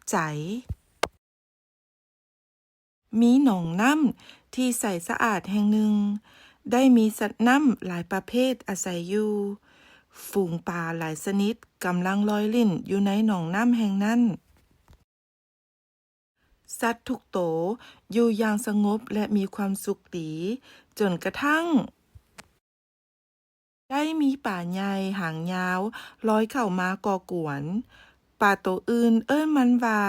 ໃຈ. ມີໜອງນ້ຳທີ່ໃສສະອາດແຫ່ງໜຶ່ງ, ໄດ້ມີສັດນ້ຳຫຼາຍປະເພດອາໄສຢູ່. ຝູງປາຫຼາຍຊະນິດກຳລັງລອຍຫຼິ້ນຢູ່ໃນໜອງນ້ຳແຫ່ງນັ້ນ. ສັດທຸກໂຕຢູ່ຢ່າງສະຫງົບ ແລະ ມີຄວາມສຸກດີ, ຈົນກະທັ້ງ ໄດ້ມີປາໃຫຍ່ຫາງຍາວລອຍເຂົ້າມາກໍ່ກວນ. ປາໂຕອື່ນເອີ້ນມັນວ່າ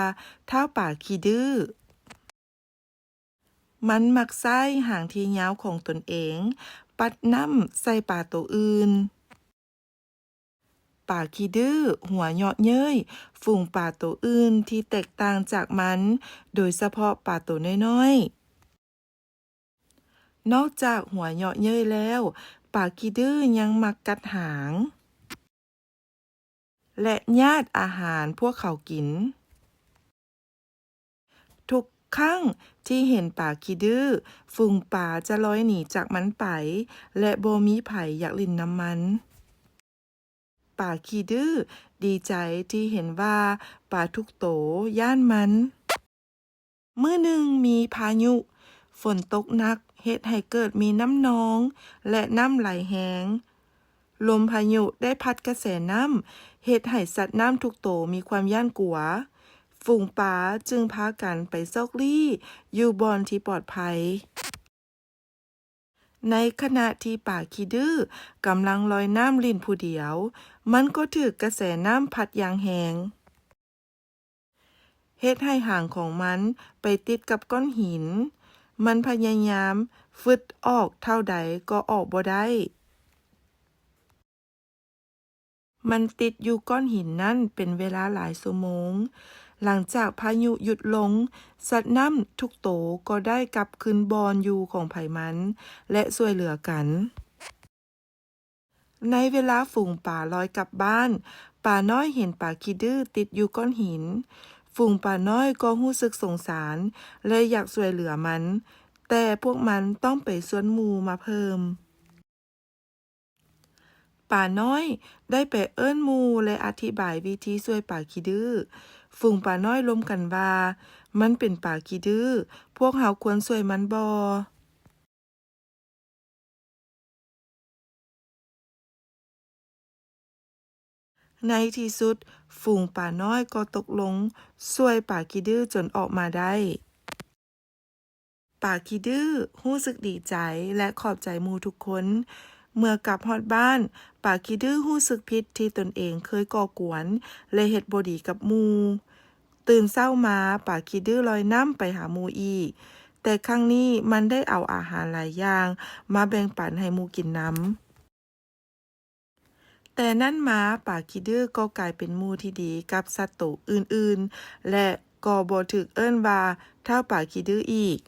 ທ້າວປາຂີ້ດື້. ມັນມັກໃຊ້ຫາງທີ່ຍາວຂອງຕົນເອງປັດນ້ຳໃສ່ປາໂຕອື່ນ. ປາຂີ້ດື້ຫົວເຍາະເຍີ້ຍຝູງປາໂຕອື່ນທີ່ແຕກຕ່າງຈາກມັນ, ໂດຍສະເພາະປາໂຕນ້ອຍໆ. ນອກຈາກຫົວເຍາະເຍີ້ຍແລ້ວ, ປາຂີ້ດື້ຍັງມັກກັດຫາງ ແລະ ຍາດອາຫານພວກເຂົາກິນ. ທຸກຄັ້ງທີ່ເຫັນປາຂີ້ດື້, ຝູງປາຈະລອຍໜີຈາກມັນໄປ ແລະ ບໍ່ມີໃຜຢາກຫຼິ້ນນຳມັນ. ປາຂີ້ດື້ດີໃຈທີ່ເຫັນວ່າປາທຸກໂຕຢ້ານມັນ. ມື້ໜຶ່ງມີພາຍຸ, ຝົນຕົກໜັກເຮັດໃຫ້ເກີດມີນ້ຳນອງ ແລະ ນ້ຳໄຫຼແຮງ. ລົມພາຍຸໄດ້ພັດກະແສນ້ຳ, ເຮັດໃຫ້ສັດນ້ຳທຸກໂຕມີຄວາມຢ້ານກົວ. ຝູງປາຈຶ່ງພາກັນໄປຊອກຫຼີ້ຢູ່ບ່ອນທີ່ປອດໄພ. ໃນຂະນະທີ່ປາຂີ້ດື້ກຳລັງລອຍນ້ຳຫຼິ້ນຜູ້ດຽວ, ມັນກໍຖືກກະແສນ້ຳພັດຢ່າງແຮງ, ເຮັດໃຫ້ຫາງຂອງມັນໄປຕິດກັບກ້ອນຫີນ. ມັນພະຍາຍາມຟຶດອອກເທົ່າໃດກໍອອກບໍ່ໄດ້. ມັນຕິດຢູ່ກ້ອນຫີນນັ້ນເປັນເວລາຫຼາຍຊົ່ວໂມງ. ຫຼັງຈາກພາຍຸຢຸດລົງ, ສັດນ້ຳທຸກໂຕກໍໄດ້ກັບຄືນບ່ອນຢູ່ຂອງໃຜມັນ ແລະ ຊ່ວຍເຫຼືອກັນ. ໃນເວລາຝູງປາລອຍກັບບ້ານ, ປານ້ອຍເຫັນປາຂີ້ດື້ຕິດຢູ່ກ້ອນຫີນ. ຝູງປານ້ອຍກໍຮູ້ສຶກສົງສານ ແລະ ຢາກຊ່ວຍເຫຼືອມັນ, ແຕ່ພວກມັນຕ້ອງໄປຊວນໝູ່ມາເພີ່ມ. ປານ້ອຍໄດ້ໄປເອີ້ນໝູ່ ແລະ ອະທິບາຍວິທີຊ່ວຍປາຂີ້ດື້. ຝູງປານ້ອຍລົມກັນວ່າ, ມັນເປັນປາຂີ້ດື້, ພວກເຮົາຄວນຊ່ວຍມັນບໍ່? ໃນທີ່ສຸດ, ຝູງປານ້ອຍກໍຕົກລົງຊ່ວຍປາຂີ້ດື້ຈົນອອກມາໄດ້. ປາຂີ້ດື້ຮູ້ສຶກດີໃຈ ແລະ ຂອບໃຈໝູ່ທຸກຄົນ. ເມື່ອກັບຮອດບ້ານ, ປາຂີ້ດື້ຮູ້ສຶກຜິດທີ່ຕົນເອງເຄີຍກໍ່ກວນ ແລະ ເຮັດບໍ່ດີກັບໝູ່. ຕື່ນເຊົ້າມາ, ປາຂີ້ດື້ລອຍນ້ຳໄປຫາໝູ່ອີກ, ແຕ່ຄັ້ງນີ້ມັນໄດ້ເອົາອາຫານຫຼາຍຢ່າງມາແບ່ງປັນໃຫ້ໝູ່ກິນນຳ. ແຕ່ນັ້ນມາ, ປາຂີ້ດື້ກໍກາຍເປັນໝູ່ທີ່ດີກັບສັດໂຕອື່ນໆ ແລະ ກໍບໍ່ຖືກເອີ້ນວ່າທ້າວປາຂີ້ດື້ອີກ.